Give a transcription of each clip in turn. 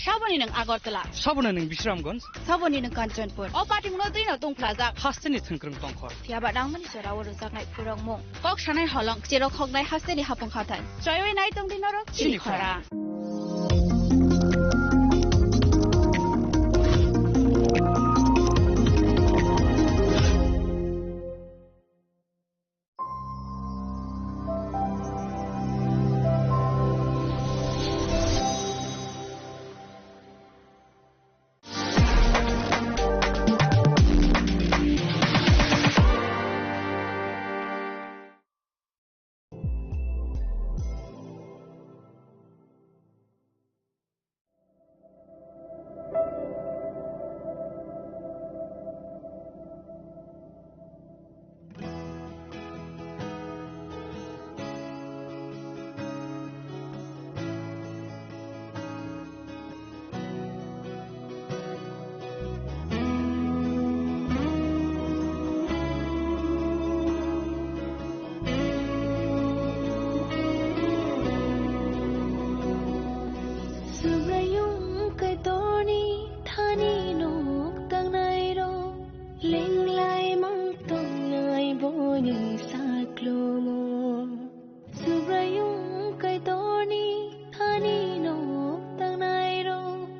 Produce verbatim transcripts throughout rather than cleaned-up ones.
Saboni nwng Agartala. Saboni nwng Bisramganj. Saboni nwng Kanchanpur. O patimungno twino tungphlajak. Hasteni thwngkwrwng tongkhor. Phiyaba nangmani jorao rwjaknai phwrwngmung. Kok sanai holong, cherok hoknai hasteni hapung hathai. Choiwi nai tongdi norok chini chini khorang. Subraiyung Kaitorni thani nok tangnairok lenglai mang tongnai boni saklomo. Subraiyung Kaitorni thani nok tangnairok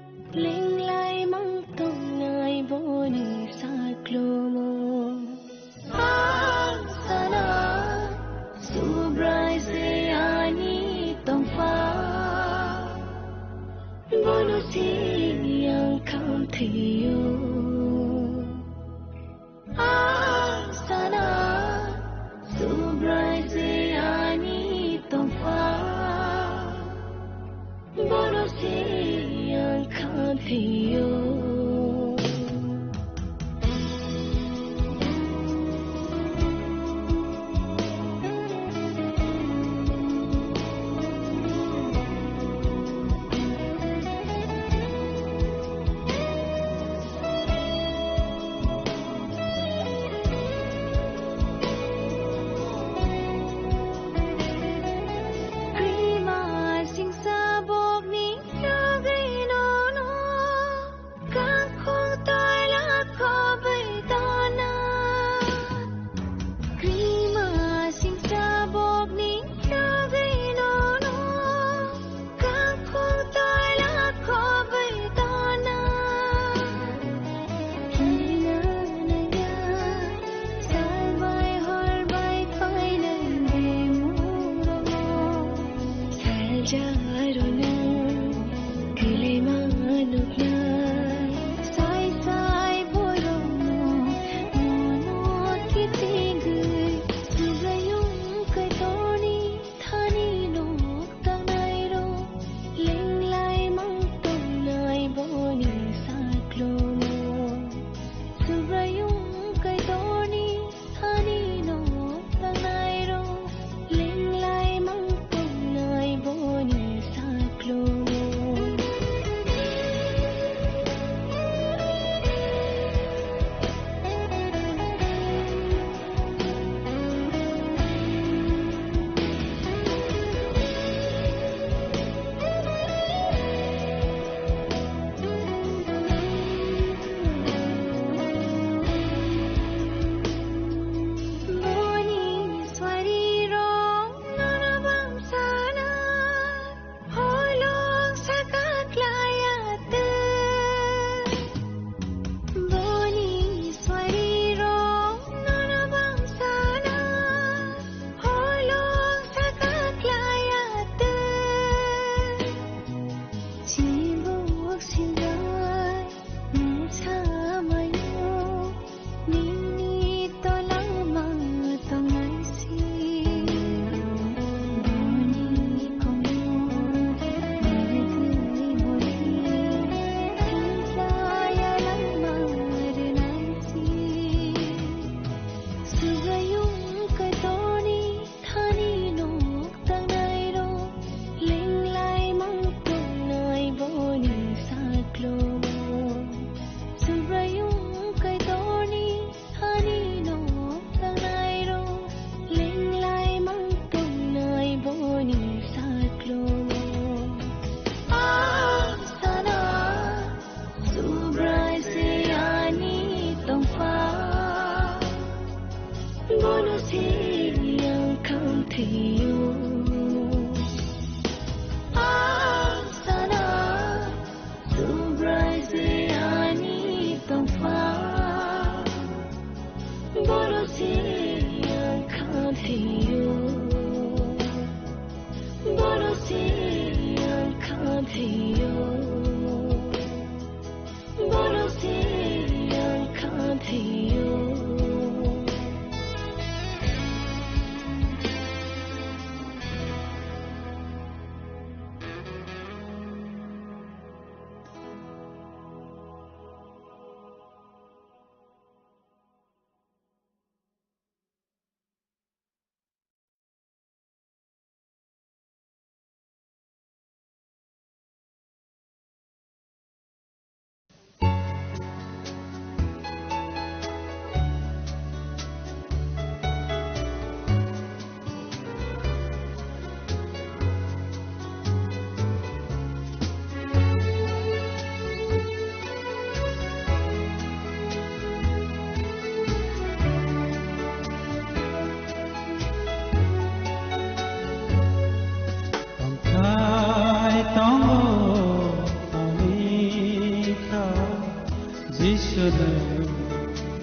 lenglai mang tongnai boni saklomo. Ang sana Subrai se ani tongpha, bono sini ang khamthio. Ang sana Subrai se ani tongpha, bono se ang khamthio. Krima singsa bokni yagwi nono kangkung toila kobwi tona. Krima singsa bokni yagwi nono kangkung toila kobwi tona. Hina nangya, salbai horbai painai bemuramo. Saljarona, kelema nuknai, sai sai borokno, mono kitingwi, Subraiyung Kaitorni thani nok tangnairok lenglai mang tongnai boni saklomo. Subraiyung Kaitorni thani nok tangnairok lenglai mang tongnai boni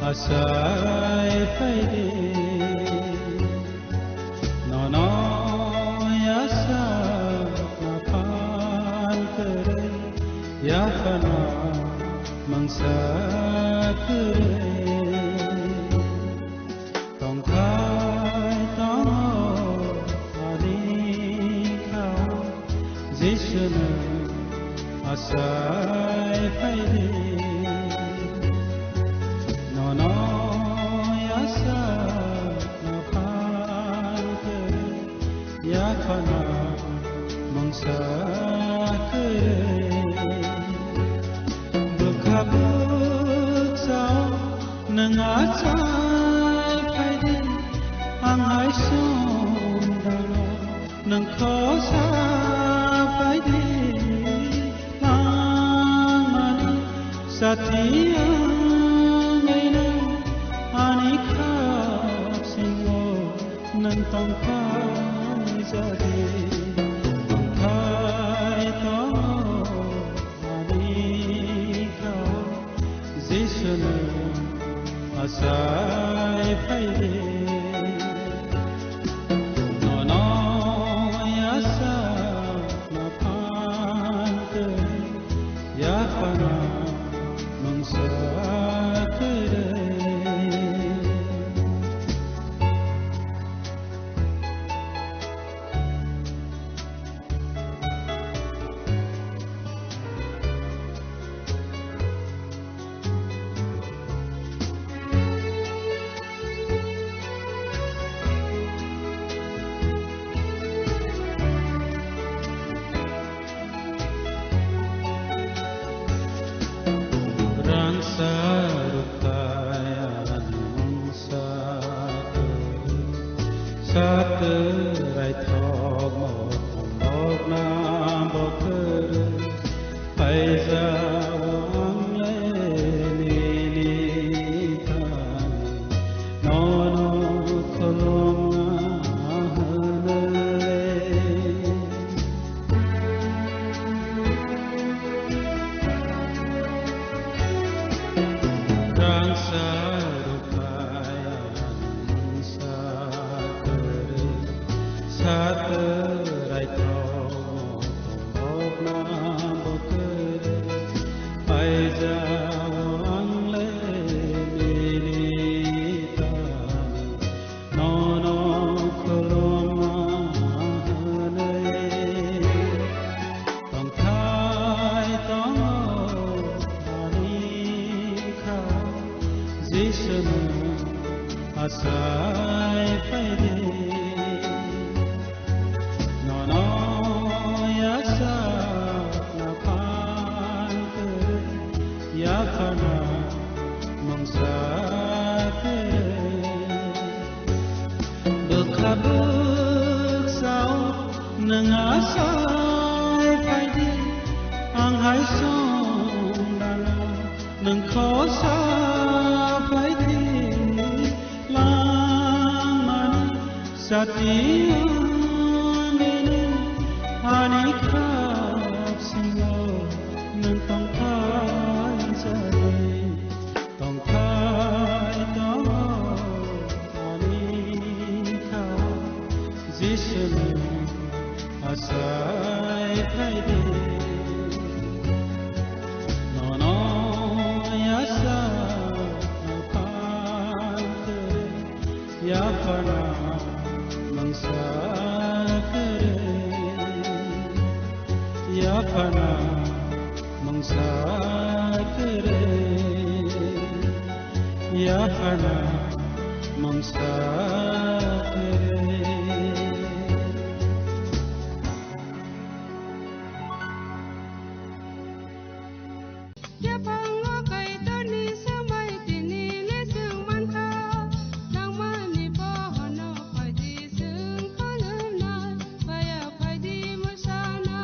Asai phaidi, nono yasa naphan kwrwi, yaphana mangsa kwrwi. Tongthai tongo ani khao, Jisu nwng asai phaidi. Nono yasa naphan kwrwi, yaphana mungsa kwrwi. Bwkha bwksa o nwng achai phaidi, ang hai songdano nwng khosa phaidi. Langmani sati angino ani khak singo nwng tongthai jadi, tongthai tongo ani khao, Jisu nwng asai phaidi. Nono yasa naphan kwrwi, yaphana mungsa kwrwi. Rangsa rukaya nungsa kwrwi, satwrai thokno thonglokna bo kwrwi, phaijao ang le nini thani, nono khulumna hwnwi. Rangsa rukaya nungsa kwrwi, satwrai thokno thonglokna bo kwrwi, phaijao ang le nini thani, nono khulumna hwnwi. Tongthai tongo ani khao, Jisu nwng asai phaidi. Nono yasa naphan kwrwi, yaphana mungsa kwrwi. Bwkha bwksa o nwng asai phaidi, ang hai songdano nwng khosa phaidi. Langmani sati angino ani khak singo nwng tongthai jadi, tongthai tongo ani khak. Jisu nwng asai phaidi, nono yasa naphan kwrwi, yaphana mungsa kwrwi, yaphana mungsa kwrwi, yaphana mungsa kwrwi, yaphango Kaitorni swmai tini le chwng mankha. Nangmani bohono phaidi chwng khulumnai, phaya phaidi mwsana.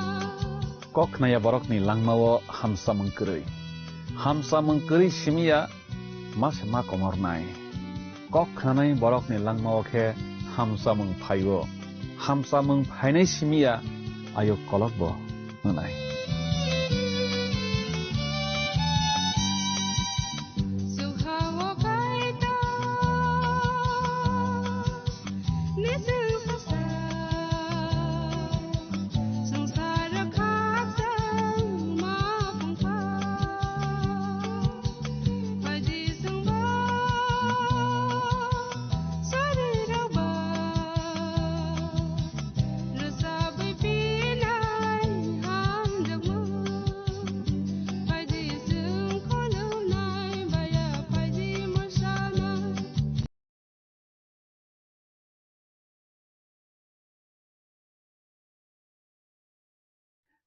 Kok khnaya borokni langmao hamsamung kwrwi. Hamsamung kwrwi simiya ma se ma komornai. Kok khnanai borokni langmao khe hamsamung phaio. Hamsamung phainai simiya ayuk kolokbo hwnai. Sukhao kai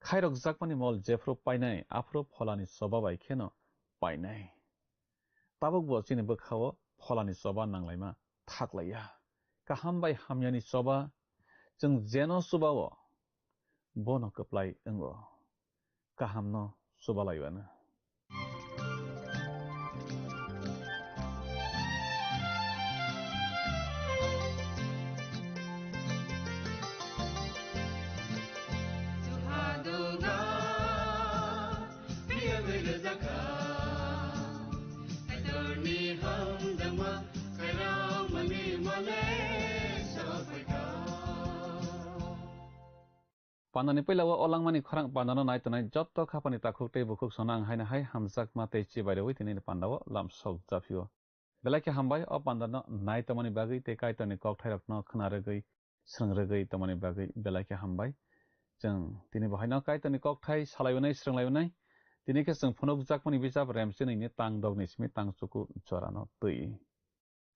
Khairokjakmani mol jephru painai, aphru pholani choba bai kheno painai. Tabukbo chini bwkhao pholani choba nanglaima thaklaiya. Kaham bai hamyani choba chwng jeno chubao, bono kwplai wngo. Kahamno chubalaiwano. Pandani puila o langmani khorang pandano nai tongnai jotto khapani takhuk tei bukhuk sono ang haino hai hamjakma tei chibai rwui tini pandao lamsok japhio. Belai khe hambai o pandano nai tongmani bagwi tei Kaitorni kokthairokno khna rwgwi, swrwng rwgwi tongmani bagwi belai khe hambai. Chwng tini bo haino Kaitorni kokthai salaiwinai, swrwnglainai. Tini khe chwng phunukjakmani bijap Remchinwini tang dogni simi tang chuku jorano twi.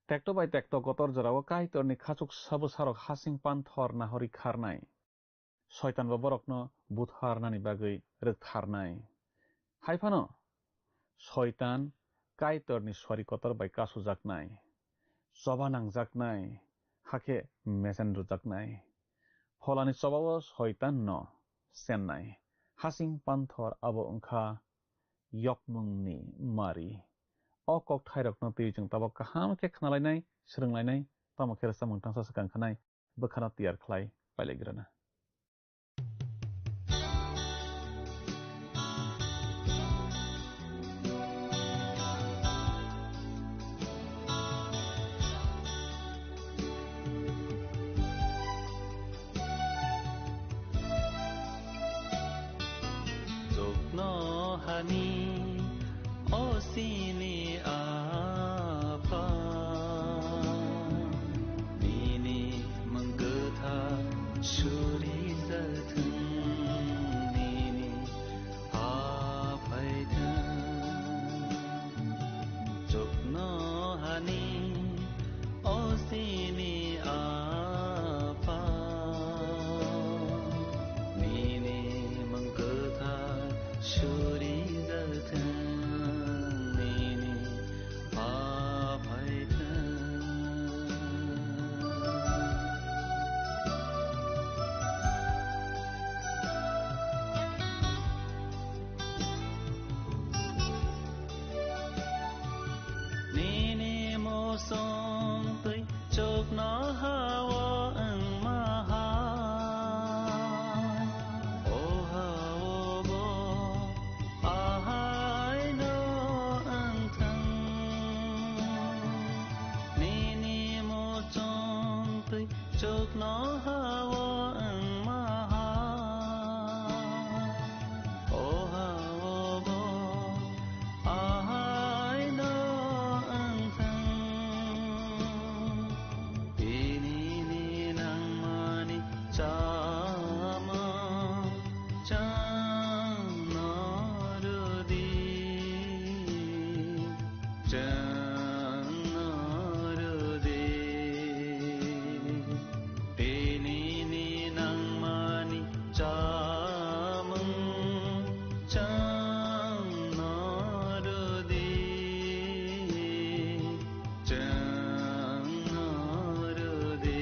Tekto bai tekto kotor jorao Kaitorni khachuk sabo sarok hasing panthor nahori kharnai. Soitan bo borokno butharnani bagwi rwktharnai. Hai phano Soitan Kaitorni sori kotor bai kasujaknai, choba nangjaknai, hakhe mechen rwjaknai. Pholani chobao Soitanno chennai. Hasing panthor abo wngkha yokmungni mari. O kokthairokno twi chwng tabok kaham khe khnalainai, swrwnglainai, tamo khe rwchapmung tangsa swkang khanai. Bwkhano tiyar khlai pailaigrana. Chuknohani o chini Apha, nini mwng kwthar surijathwng, nini ha phaithwng. Chuknohani o chini Apha, nini mwng kwthar surijathwng, nini ha phaithwng. Nini muchung twi chuknoha-o wngma hai, o ha-o bo ahaino wngthwng. Nini muchung twi chuknoha-o wngma hai, o ha-o bo ahaino wngthwng. Tinini nangmani chamung chwngno rwdi. Chwngno rwdi, tinini nangmani chamung chwngno rwdi, chwngno rwdi.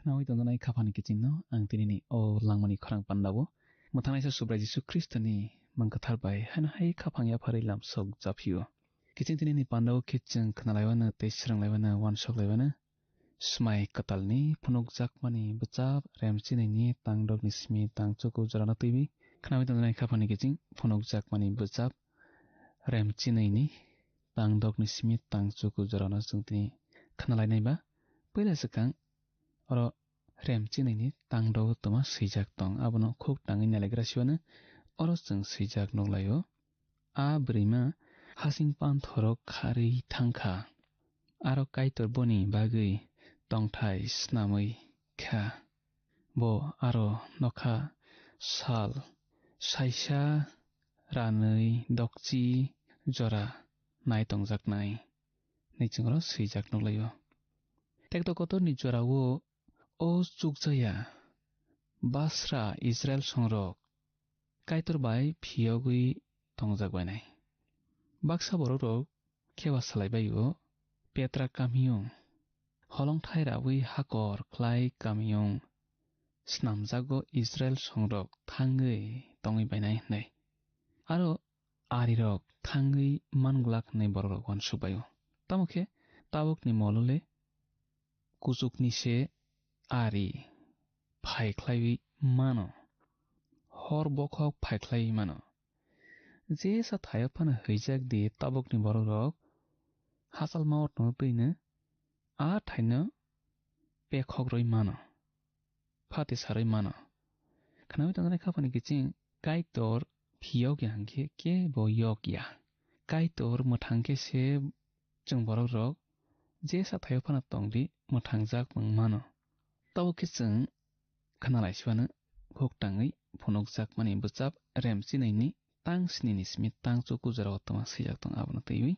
Nawi tongjanai khaphani kichingno ang tinini o langmani khorang pandao mwthangnaisa Subrai Jisu Khristoni mung kwthar bai haino hai khaphang yapharwi lamsok japhio. Kiching tinini pandao khe chwng khnalaiwano tei swrwnglaiwano, uansuk laiwano. Swmai kwtalni phunukjakmani bwchap, rem chinaini tangdokni simi tangchuku jorano twiwi khnawi tongjanai khaphani kiching phunukjakmani bwchap, rem chinaini tangdokni simi tangchuku jorano chwng tini khnalainai ba puila swkang oro rem chinaini tangdok toma swijak tong, abono khuk tangwi nailagra siwano oro chwng swijak nuklaio. A bwrwima hasing panthorok kharwi thangkha, aro Kaitor boni bagwi tongthai snamwi kha. Bo aro nokha sal saisa ranwi dokchi jora nai tongjaknai, hinwi chwngno swijak nuklaio. Tekto kotorni jorao o chukjaya basra Israel songrok Kaitor bai phiyogwi tongjak bainai. Baksa borokrok kheba salai bai-o Petra kamiyung, holongthai rawi hakor khlai kamiyung snamjago Israel songrok thangwi tongwi bainai hwnwi. Aro arirok thangwi man glak hwnwi borokrok uansuk bai-o. Tamo khe tabukni molo le kuchukni se ari phai khlaiwi mano, hor bokhok phai khlaiwi mano. Jesa thaio phano hwijak di tabukni borokrok hachal mao tongwi twino a thaino pekhok rwi mano, phati sarwi mano. Khnawi tongjaknai khaphani kiching Kaitor phiyok ya hwnkhe kebo yok ya. Kaitor mwthang khe se chwng borokrok jesa thaio phano tongdi mwthangjak wng mano. Tabuk khe chwng khna lai siwano huk tangwi phunukjakmani bwchap rem chinaini tang snini simi tang chuku jorao tongma swijak tong abono twiwi.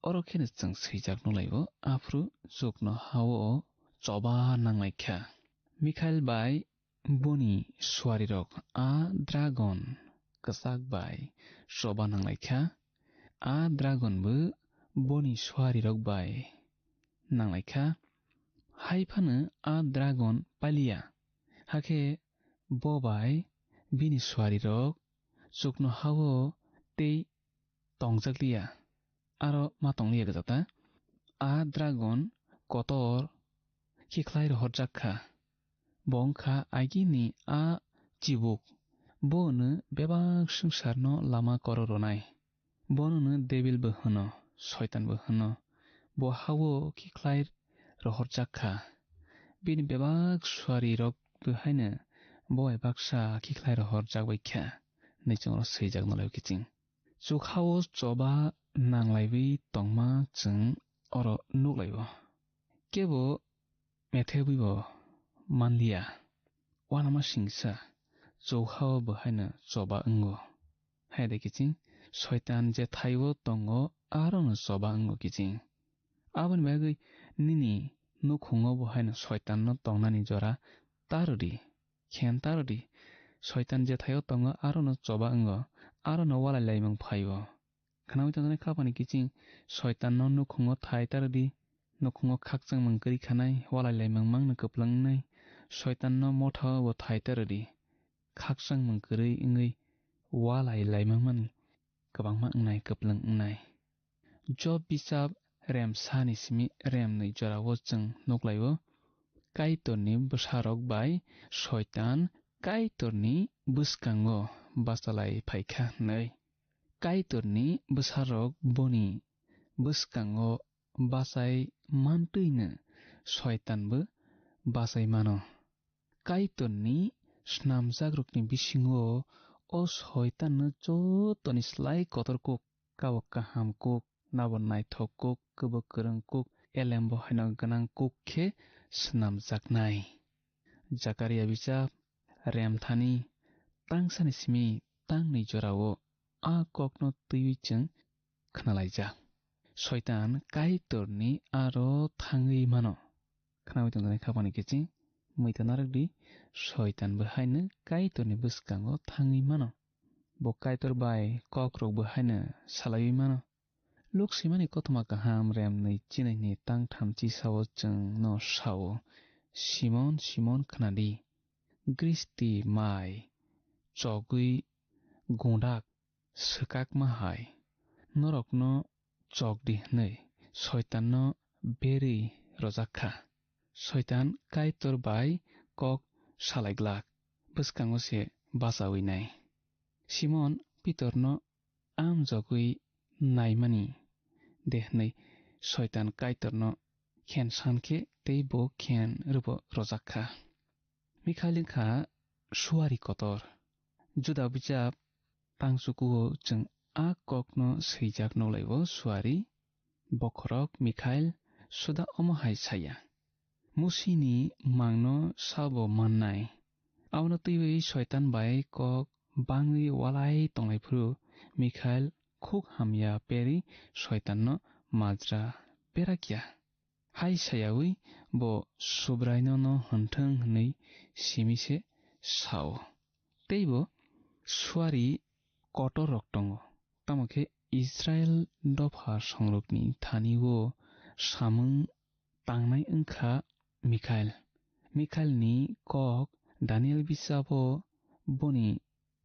Oro kheno chwng swijak nukhlai-o, aphuru chukno ha-o choba nanglaikha. Mikhail bai boni suarirok a dragon kwchak bai choba nanglaikha, a dragon bo boni suarirok bai nanglaikha. Hai phano a dragon paliya, hakhe bo bai bini suarirok chukno ha-o tei tongjakliya, aro ma tongliya gwja ta. A dragon kotor khikhlai rohorjak kha. Bo wng kha agini a chibuk. Bo hwno bebak swngcharno lama koro rwnai. Bono hwno Debil bo hwno, Soitan bo hwno. Bo ha-o khikhlai rohorjak kha. Bini bebak suarirok bo haino bo bai baksa khikhlai rohorjak bai kha, hwnwi chwngno swijak nukhlaio kiching. Chukha-o choba nanglaiwi tongma chwng oro nukhlai-o. Kebo methebwibo manliya, uanama singsa chukha-o bo haino choba wngo. Hai de kiching, Soitan je thai-o tongo, arono choba wngo kiching. Aboni bagwi nini nukhungo bo haino Soitanno tongnani jora ta rwdi. Khen ta rwdi. Soitan jethaio tongo, arono choba wngo, arono walai laimung phaio. Khnaui tongjaknai khapani kiching, Soitanno nukhungo thai ta rwdi. Nukhungo khakchangmung kwrwi khanai, walai laimung mangno kwplwng wngnai. Soitanno mothao bo thai ta rwdi. Khakchangmung kwrwi wngwi walai laimung mani kwbangma wngnai, kwplwng wngnai. Job bisap rem sani simi rem nwi jorao chwng nuklaio. Kaitorni bwsarok bai Soitan Kaitorni bwskango bachalai phaikha hwnwi. Kaitorni bwsarok boni bwskango bachai mantwino Soitanbo bachai mano. Kaitorni snamjakrokni bisingo o Soitanno jotoni slai kotor kuk, kabo kaham kuk, nabo naithok kuk, kwbo kwrwng kuk, elembo haino gwnang kuk khe snamjaknai. Jakaria bichap, remthani, tangsani simi tangnwi jorao a kokno twiwi chwng khnalaijak. Soitan Kaitorni aro thangwi mano. Khnaui tongjaknai khapani kiching, muitu narwkdi, Soitan bo haino Kaitorni bwskango thangwi mano. Bo Kaitor bai kokrok bo haino salaiwi mano. Luk swimani kothoma kaham rem nwi chinwi ni tang tham chisao chwngno sao, "Simon, Simon, khna di, gristi mai chogwi gundak swkakma hai norokno chok di," hwnwi Soitanno berwi rwjak kha. Soitan Kaitor bai kok salai glak, bwskango se bachawi nai. Simon Pitorno amjogwi naimani de hwnwi Soitan Kaitorno khen san khe tei bo khen rwbo rwjak kha. Mikhail wngkha suari kotor. Juda bijap tangsukuo chwng a kokno swijak nukhlaibo suari bokhorok Mikhail suda omo hai saya. Musini mangno sabo mannai. Abono twiwi Soitan bai kok bangwi walai tonglaiphrw Mikhail khuk hamya peri Soitanno majra berakya. Hai sayawi bo Subraino no hwnthwng hwnwi simi se sao. Teibo suari kotor rok tongo. Tamo khe Israel dopha songrokni thani o samung tangnai wngkha Mikhail. Mikhailni kok Daniel bisabo boni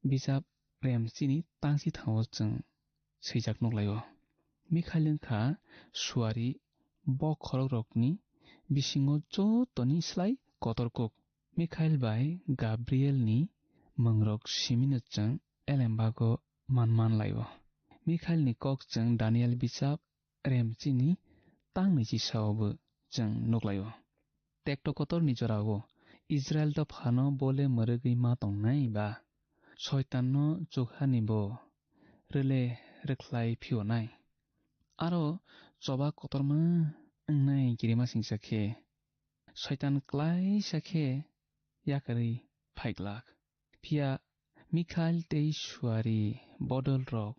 bijap rem chini tangsi thango chwng swijak nukhlaio. Mikhail wngkha suari bokhorokrokni bisingo jotoni slai kotor kuk. Mikhail bai Gabrielni mwngrok simino chwng elembago man manlaio. Mikhailni kok chwng Daniel bijap rem chini tang niji sao bo chwng nukhlaio. Tekto kotorni jorao Israel dophano bole mwrwgwi ma tongnai ba? Soitanno chukhani bo rwle rwkhlai phiyonai. Aro choba kotorma wngnai kirimasingcha khe Soitan klaisa khe yakarwi phaiglak. Phiya Mikhail tei suari bodolrok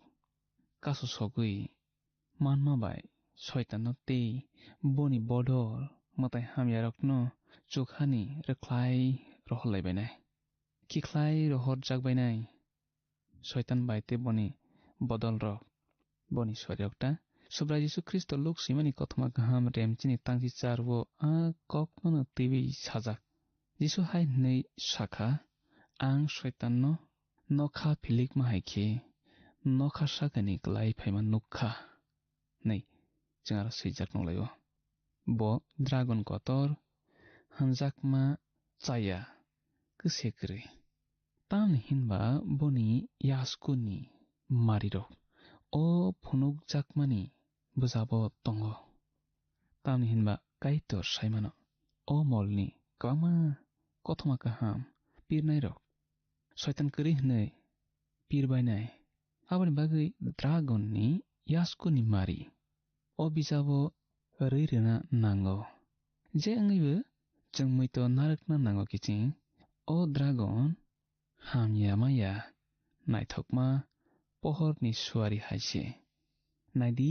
kasosogwi manma bai Soitanno tei boni bodol mwtai hamyarokno chukhani rwkhlai rohorlaibainai. Khikhlai rohorjakbainai Soitan bai tei boni bodolrok, boni suarirok ta. Subrai Jisu Khristo Luk swimani kothoma kaham rem chini tangsi char o a kokmano twiwi sajak. Jisu hai hwnwi sakha, "Ang Soitanno nokha philikma hai khe nokha sakani klai phaima nuk kha," hwnwi chwng aro swijak nukhlaio. Bo dragon kotor hwnjakma chaya kwse kwrwi. Tamni hinba boni yasku ni marirok o phunukjakmani bwjabo tongo. Tamni hinba Kaitor saimano o molni kwbangma kothoma kaham pirnairok Soitan kwrwi hwnwi pirbainai. Aboni bagwi dragon ni yasku ni mari o bijabo rwi rwna nango. Je wngwibo chwng muitu narwkna nango kiching. O dragon hamya maya naithokma pohorni suari hai se. Naidi,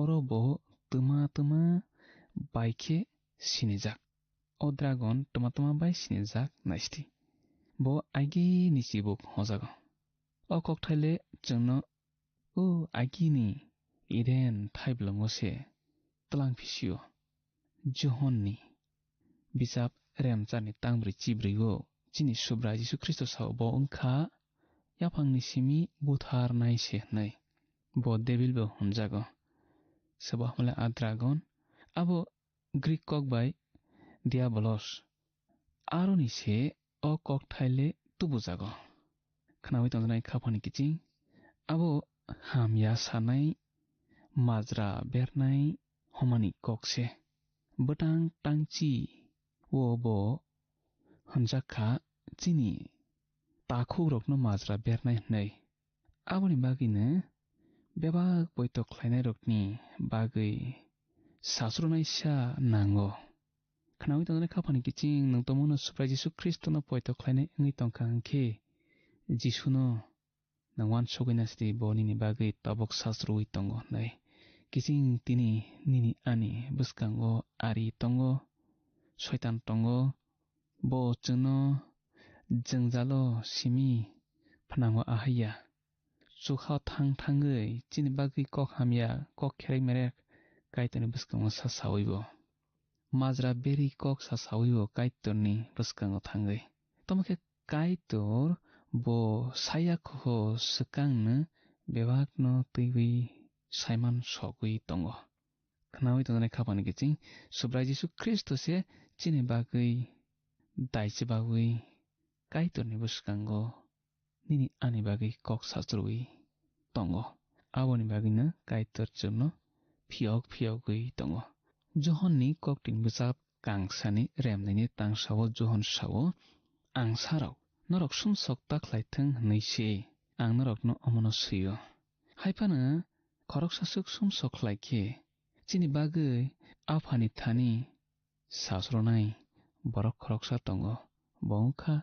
oro bo twma twma bai khe sinijak. O dragon twma twma bai sinijak naisti. Bo agini chibuk hojago. O kokthai le chwngno o agini Eden thaiblwngo se twlang phisio. Johonni bijap remcharni tangbrwi chibrwi o chini Subrai Jisu Khristo sao bo wngkha yaphangni simi butharnai se hwnwi. Bo debil bo hwnjago. Sabo hamle a dragon, abo Greek kok bai diabolos. Aroni se o kokthai le tubujago. Khnaui tongjaknai khaphani kiching, abo hamya sanai, majra bernai homani kok se. Bwtang tangchi o bo hwnjak kha chini takhukrokno majra bernai hwnwi. Aboni bagwino bebak poito khlainairokni bagwi sasronaisa nango. Khnaui tongjaknai khaphani kiching nwng tongmano Subrai Jisu Khristono poito khlainai wngwi tongkha hwnkhe Jisuno nwng uansugwi naisti bo nini bagwi tabuk sasrwi tongo hwnwi. Kiching tini nini ani bwskango ari tongo, Soitan tongo, bo chwngno jwngjalo simi phnango ahaiya. Chukha thang thangwi chini bagwi kok hamya, kok kherek merek Kaitorni bwskango sa sawi bo. majra beri kok sa sawi o Kaitorni bwskango thangwi. Tamo khe Kaitor bo saya kho swkangno bebakno twiwi saiman sogwi tongo. Khnawi tongnai khapani kiching Subrai Jisu Khristo se chini bagwi daichi bagwi Kaitorni bwskango nini ani bagwi kok sachrowi tongo. Aboni bagwino Kaitor chwngno phiyok phiyogwi tongo. Johonni koktini bwchap kangsani remnini tangsao Johon sao, "Ang sarok, norok sumsok ta khlai thung hwnwi se ang norokno omono swi-o. Hai phano khoroksa swk sumsok khlai khe chini bagwi Aphani thani sachronai borok khoroksa tongo, bo wngkha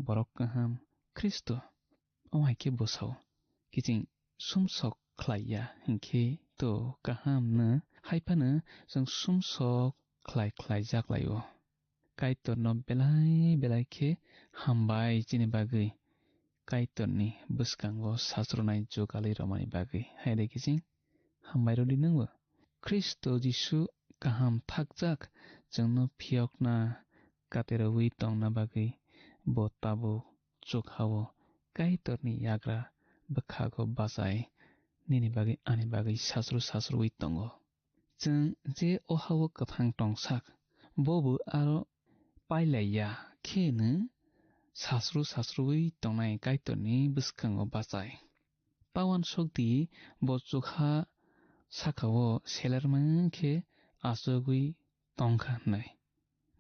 borok kaham Khristo." Omo hai khe bwsao kiching sumsok khlai ya hinkhe to kaham no, hai phano chwng sumsok khlai khlai jak lai o. Kaitorno belai belai khe hambai chini bagwi, Kaitorni bwskango sachronai jugalwi romani bagwi. Hai de kiching hambai rwdi nwngbo. Khristo Jisu kaham thakjak chwngno phiyokna katerowi tongna bagwi bo tabuk chukha-o Kaitorni yagra bwkhago bachai nini bagwi ani bagwi sachru sachruwi tongo. Chwng je o ha-o kwthang tongsak, bo bo aro pailai ya khe no sachru sachruwi tongnai Kaitorni bwskango bachai. Pawan sokdi bo chukha saka-o selerma khe achugwi tongkha hwnwi.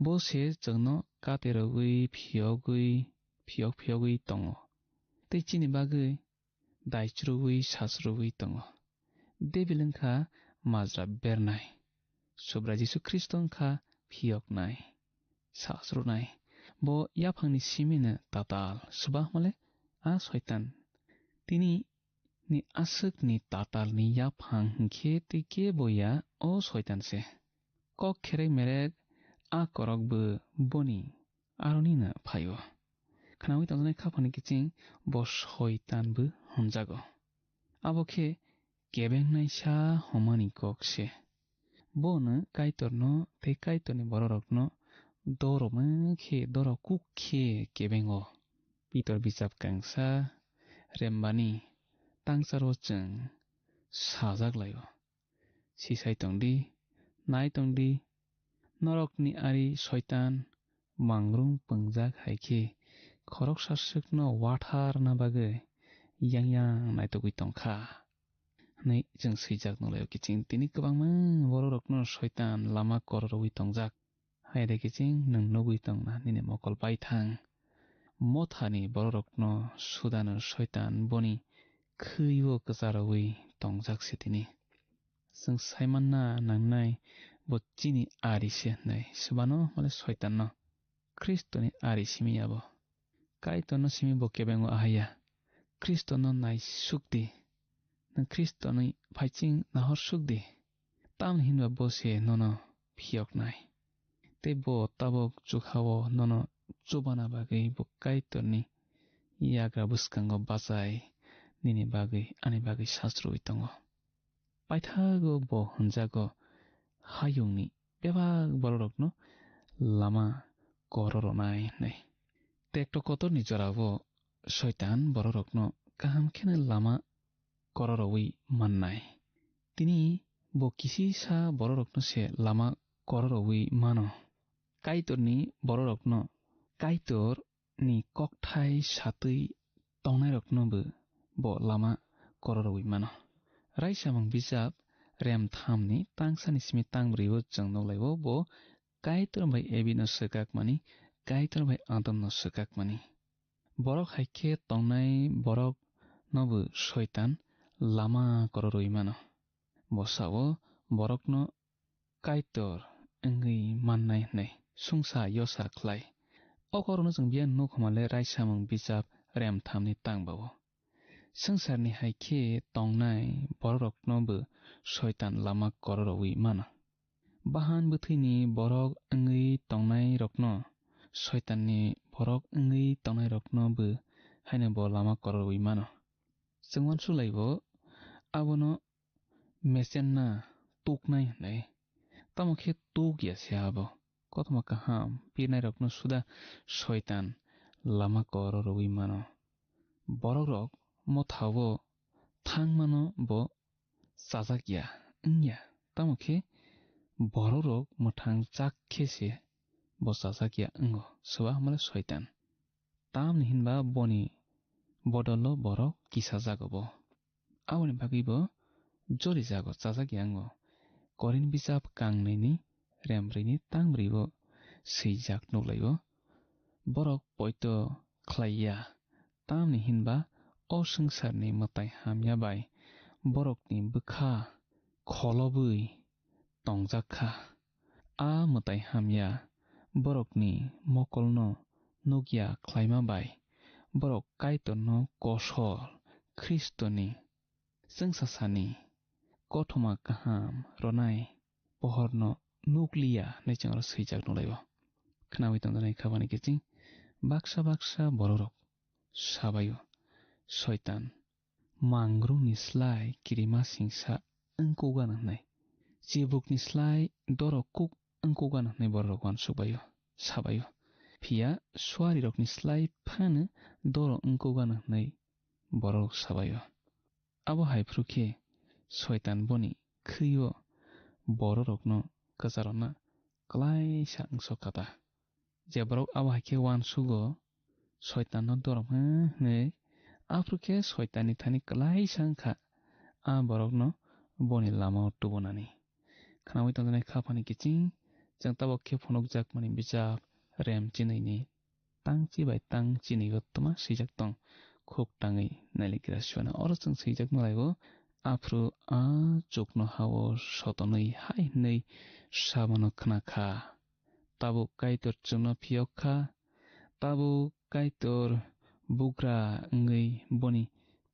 Bo se chwngno katerogwi phiyogwi phiyok phiyogwi tongo. Tei chini bagwi daichruwi sachruwi tongo. Debil wngkha majra bernai. Subrai Jisu Khristo wngkha phiyoknai, sachrunai. Bo yaphangni simino tatal, swbahmale a Soitan. Tini ni aswkni tatalni yaphang hinkhe tei kebo ya o Soitan se. Kok kherek merek a korokbo boni aronino phaio. Khnawi tongjaknai khaphani kiching bo Soitanbo hwnjago. Abo khe kebengnaisa homani kok se. Bono Kaitorno tei Kaitorni bororokno doroma khe doro kuk khe kebengo. Pitor bichap kangsa rembani tangsaro chwng sajak laio. Sisai tongdi, nai tongdi, norokni ari Soitan mangrung pwngjak hai khe khoroksa swkno watharna bagwi yang yang naitugwi tongkha hwnwi chwng swijak nukhlaio kiching. Tini kwbangma bororokno Soitan lama kororwi tongjak. Hai de kiching nwng nugwi tongna nini mokol baithang. Mothani bororokno sudano Soitan boni khwi-o kwcharwi tongjak se tini. Chwng saimanna nangnai bo chini ari se hwnwi. Swbano male Soitanno Khristoni ari simi abo. Kaitorno simi bo kebengo ahaiya. Khristono naisukdi. Nwng Khristoni phaiching nahorsukdi. Tamni hinba bo se nono phiyoknai. Tei bo tabuk chukha-o nono chubana bagwi bo Kaitorni yagra bwskango bachai nini bagwi, ani bagwi sachrui tongo. Paithago bo hwnjago, hayungni bebak bororokno lama kororwnai hwnwi. Tekto kotorni jorao Soitan bororokno kaham kheno lama kororwi mannai. Tini bo kisisa bororokno se lama kororwi mano. Kaitorni bororokno Kaitor ni kokthai satwi tongnairoknobo bo lama kororwi mano. Raisamung bijap rem thamni tangsani simi tangbrwi-o chwng nukhlai-o bo Kaitor bai Ebi no swkakmani, Kaitor bai Adam no swkakmani. Borok hai khe tongnai borok nobo Soitan lama kororwi mano. Bo sao borokno Kaitor wngwi mannai hwnwi sungsa yosa khlai. O korokno chwng biyang nuk hwnmale raisamung bijap rem thamni tang bao. Swngcharni hai khe tongnai bororokno bo Soitan lama kororwi mano. Bahan bwthwini borok wngwi tongnairokno Soitanni borok wngwi tongnairokno bo haino bo lama kororwi mano. Chwng uansuk lai-o abono mechenna tuknai hwnwi. Tamo khe tuk ya se abo. Kothoma kaham pirnairokno suda Soitan lama koro rwui mano. Borokrok mothao thangmano bo chajak ya wngya. Tamo khe borokrok mwthang chak khe se bo chajak ya wngo, swba hamle Soitan. Tamni hinba boni bodolo borok kisa jago bo. Aboni bagwi bo jori jago chajak ya wngo. Korin bijap kangnwini rembrwini tangbrwi o swijak nuklaio. Borok poito khlai ya, tamni hinba o swngcharni mwtai hamya bai borokni bwkha kholobwi tongjak kha. A mwtai hamya borokni mokolno nukya khlaima bai borok Kaitorno kosol Khristoni chwngsasani kothoma kaham rwnai pohorno nukliya hinwi chwng oro swijak nukhlaio. Khnaui tongjaknai khabani kiching baksa baksa bororok sabaio, Soitan mangrungni slai kirima singsa wngkukgana hwnwi, chibukni slai dorok kuk wngkukgana hwnwi bororok uansukbaio, sabaio. Phiya suarirokni slai phano dorok wngkukgana hwnwi bororok sabaio. Abo hai phuru khe Soitan boni khwi-o bororokno kwcharona klaisa wngsok kha ta. Je borok abo hai khe uansugo, Soitanno dorom hwnwi, aphuru khe Soitanni thani klaisa wng kha a borokno boni lama-o tubunani. Khnaui tongjaknai khaphani kiching, chwng tabuk khe phunukjakmani bijap rem chinwini tangchi bai tang chini o twma swijak tong, khuk tangwi nailikra siwana. Oro chwng swijak malaio, aphuru a chuknoha-o sotonwi hai hwnwi samano khna kha, "Tabuk Kaitor chwngno phiyok kha, tabuk Kaitor bugra wngwi boni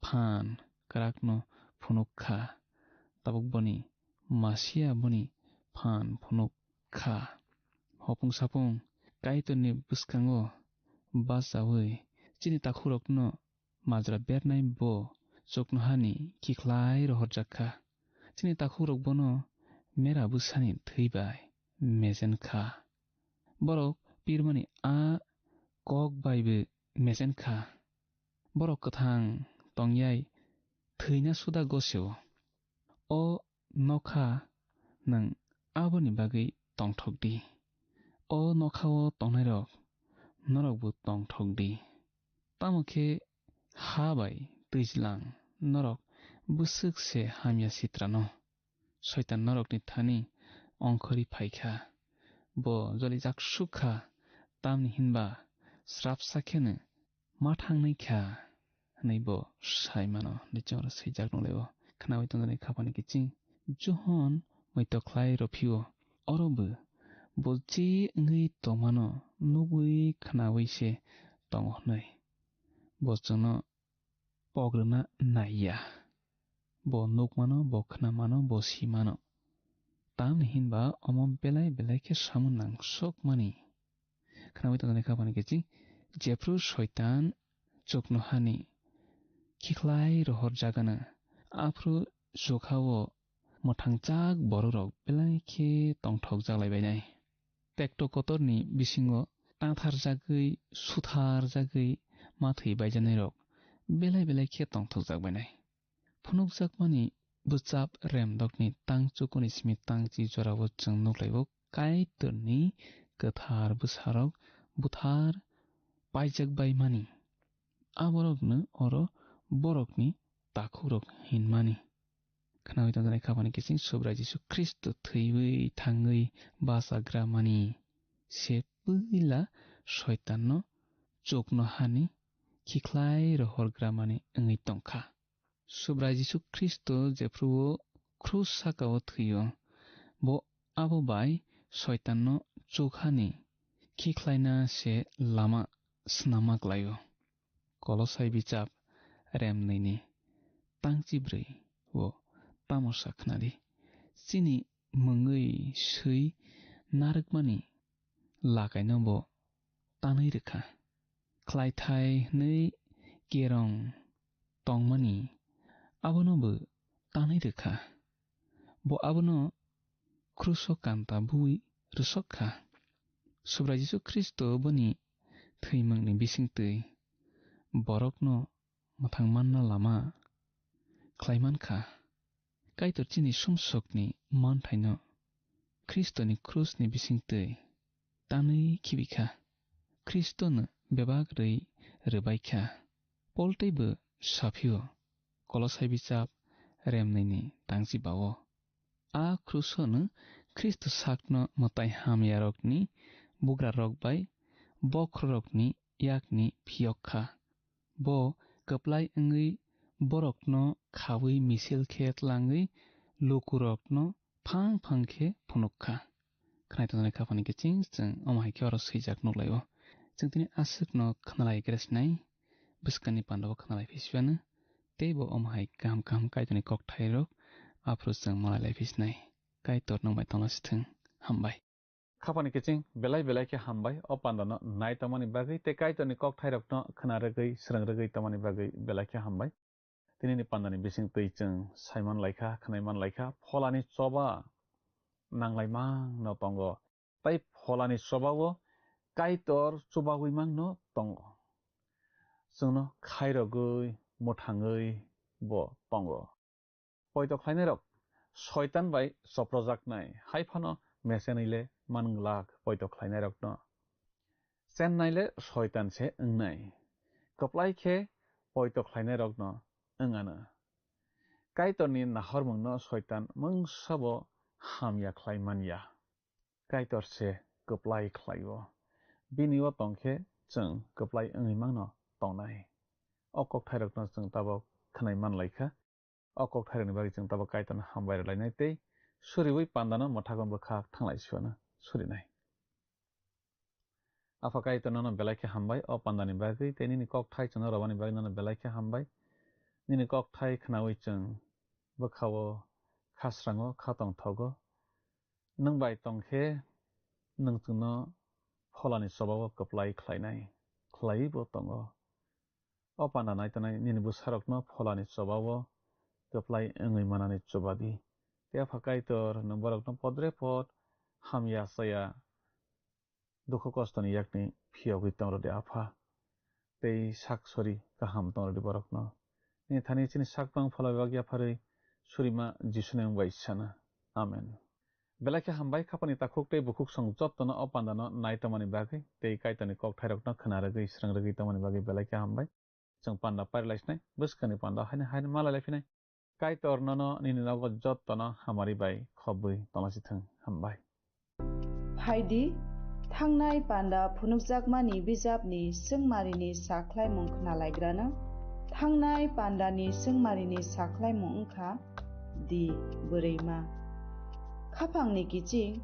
phan kwrakno phunuk kha, tabuk boni Masia boni phan phunuk kha." Hopung sapung Kaitorni bwskango bachaui chini takhukrokno majra bernai bo chuknohani khikhlai rohorjak kha. Chini takhukrok bono mera bwsani thwi bai mechen kha. Borok pirmani a kok baibo mechen kha. Borok kwthang tongyai thwina suda gosio. O nokha, nwng aboni bagwi tongthok di. O nokhao tongnairok, norokbo tongthok di. Tamo khe ha bai twijlang norok bwswk se hamya sitrano. Soitan norokni thani ongkhorwi phai kha. Bo jolijak suk kha, tamni hinba srapsa kheno ma thangnai kha hwnwi bo sai mano, hwnwi chwng oro swijak nukhlaio. Khnaui tongjaknai khaphani kiching Johon muitok khlai rw phio, oro bo, bo je wngwi tongmano nugwi khnaui se tongo hwnwi. Bo chwngno pok rwna nai ya. Bo nuk mano, bo khna mano, bo si mano. Tamni hinba omo belai belai khe samung nangsokmani. Khnaui tongjaknai khaphani kiching, jephru Soitan chuknohani khikhlai rohorjagano, aphru chukha-o mwthangchak bororok belai khe tongthokjak lai bainai. Tekto kotorni bisingo tatharjagwi, sutharjagwi ma thwi baijanairok belai belai khe tongthokjak bainai. Phunukjakmani bwchap remdokni tang chukuni simi tang chi jorao chwng nuklaio Kaitorni kwthar bwsarok buthar paijak bai mani. Aborokno oro borokni takhukrok hinmani. Khnaui tongjaknai khaphani kiching Subrai Jisu Khristo thwiwi thangwi bachagra mani se puila Soitanno chuknohani khikhlai rohorgra mani wngwi tongkha. Subrai Jisu Khristo jephru-o krus saka-o thwi-o, bo abo bai Soitanno chukhani khikhlaina se lama snama klai-o. Kolosai bichap remnwini tangchibrwi-o tamo sa khnadi, chini mungwi swi narwkmani lakaino bo tanwi rwkha. Khlaithai hwnwi kerong tongmani abono bo tanwi rwkha. Bo abono kruso kanta bui rwsok kha. Subrai Jisu Khristo boni thwimungni bisingtwi borokno mwthang manna lama khlai man kha. Kaitor chini sumsokni manthaino Khristoni krusni bisingtwi tanwi khibi kha. Khristono bebak rwi rwbai kha. Pol teibo saphio Kolosai bichap remnwini tangchi bao. A krusono Khristo sakno mwtai hamyarokni bugrarok bai bokhorokni yakni phiyok kha. Bo kwplai wngwi borokno khawi misil khe tlangwi lukurokno phang phang khe phunuk kha. Khnai tongnai kha phani kiching chwng omo hai khe oro swijak nuk lai-o. Chwng tini aswkno khna lai khe sinai, bwskangni pandao khna lai phi sibano, tei bo omo hai kaham kaham Kaitorni kokthairok aphuru chwng malai lai phi sinai. Kaitor nwng bai tongna sithwng. Hambai. Khapani kiching belai belai khe hambai o pandano nai tongmani bagwi tei Kaitorni kokthairokno khna rwgwi, srwng rwgwi tongmani bagwi belai khe hambai. Tinini pandani bisingtwi chwng saiman laikha, khnaiman laikha, pholani choba nanglaimang no tongo. Tai pholani chobao Kaitor chubawi mangno tongo. Chwngno khairogwi, mwthangwi bo tongo. Poito khlainairok soitan bai soprojaknai, hai phano mesenwi le man glak poito khlainairokno. Chennai le soitan se wngnai. Kwplai khe poito khlainairokno wng ano. Kaitorni nahormungno soitan mungsabo hamya khlai man ya. Kaitor se kwplai khlai-o. Bini o tong khe chwng kwplai wngwi mangno tongnai. O kokthairokno chwng tabok khwnai man lai kha. O kokthairokni bagwi chwng tabok Kaitorno hambai rwlainai tei suriui pandano mwthakno bwkha thanglai sibano surinai. Apha Kaitor, nono belai khe hambai o pandani bagwi tei nini kokthai chwngno romani bagwi nono belai khe hambai. Nini kokthai khnaui chwng bwkha-o, khasrango, kha tongthogo. Nwng bai tong khe nwng chwngno pholani chobao kwplai khlainai, khlaiwi bo tongo. O panda nai tongnai nini bwsarokno pholani chobao kwplai wngwi manani chuba di. Tei Apha Kaitor, nwng borokno podre pod hamya chaya dukhu kostoni yakni phiyogwi tong rwdi Apha, tei sak sori kaham tong rwdi borokno. Nini thani chini sak bang phola bebak yapharwi surima Jisuni mung bai sana. Amen. Belai khe hambai khapani takhuk tei bukhuk song jottono o pandano nai tongmani bagwi tei Kaitorni kokthairokno khna rwgwi srwng rwgwi tongmani bagwi belai khe hambai. Chwng panda parilai sinai, bwskangni panda haino haino malai lai phinai. Kaitor nono nini nogo jottono hamari bai khobwi tonglasithwng. Hambai. Phaidi, thangnai panda phunukjakmani bijapni swngmarini sakhlaimung khnalaigrano. Thangnai pandani swngmarini sakhlaimung wngkha di bwrwima. Khaphangni kiching,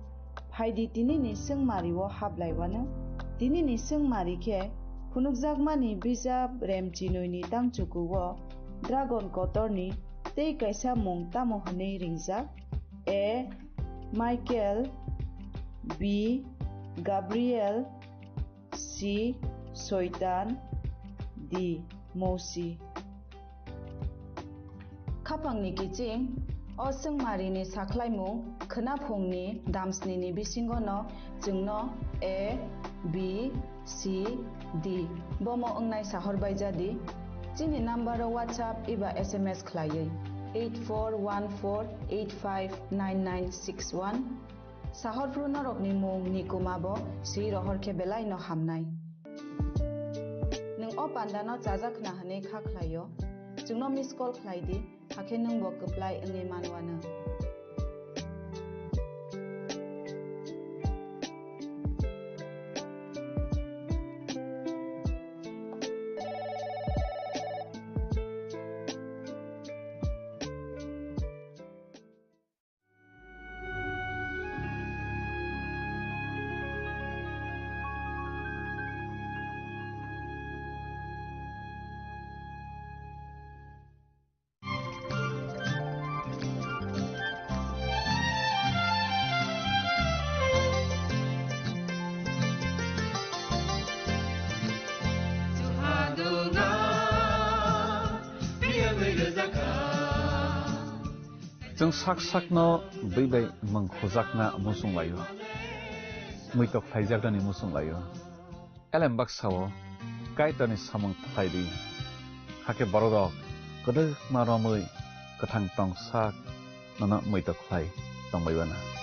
phaidi tinini swngmario hablaiwano. Tinini swngmari khe phunukjakmani bijap Remchinoini tangchukuo dragon kotorni tei kaisa mung tamo hwnwi ringjak? A. Michael, B. Gabriel, C. Soitan, D. Mousi. Khapangni kiching, o swngmarini sakhlaimung khwnaphungni damsnini bisingono chwngno A, B, C, D bomo wngnai sahor baijadi. Chini nambaro WhatsApp eba S M S khlaiwi eight four one four eight five nine nine six one. Sahorphru norokni mung ni kuma bo swi rohor khe belai no hamnai. Nwng o panda no chajak khna hwnwi kha khlai o, chwngno miss call khlai di, hakhe nwng bo kwplai wngwi man wano. Chwng sak sakno bwi bai mwng khujakna muchung laio, muitok khlaijaknani muchung laio. Elem baksa-o Kaitorni samung khlai di, hakhe bororok kwdwkma romwi kwthang tong sak nono muitok khlai tongbai uanw.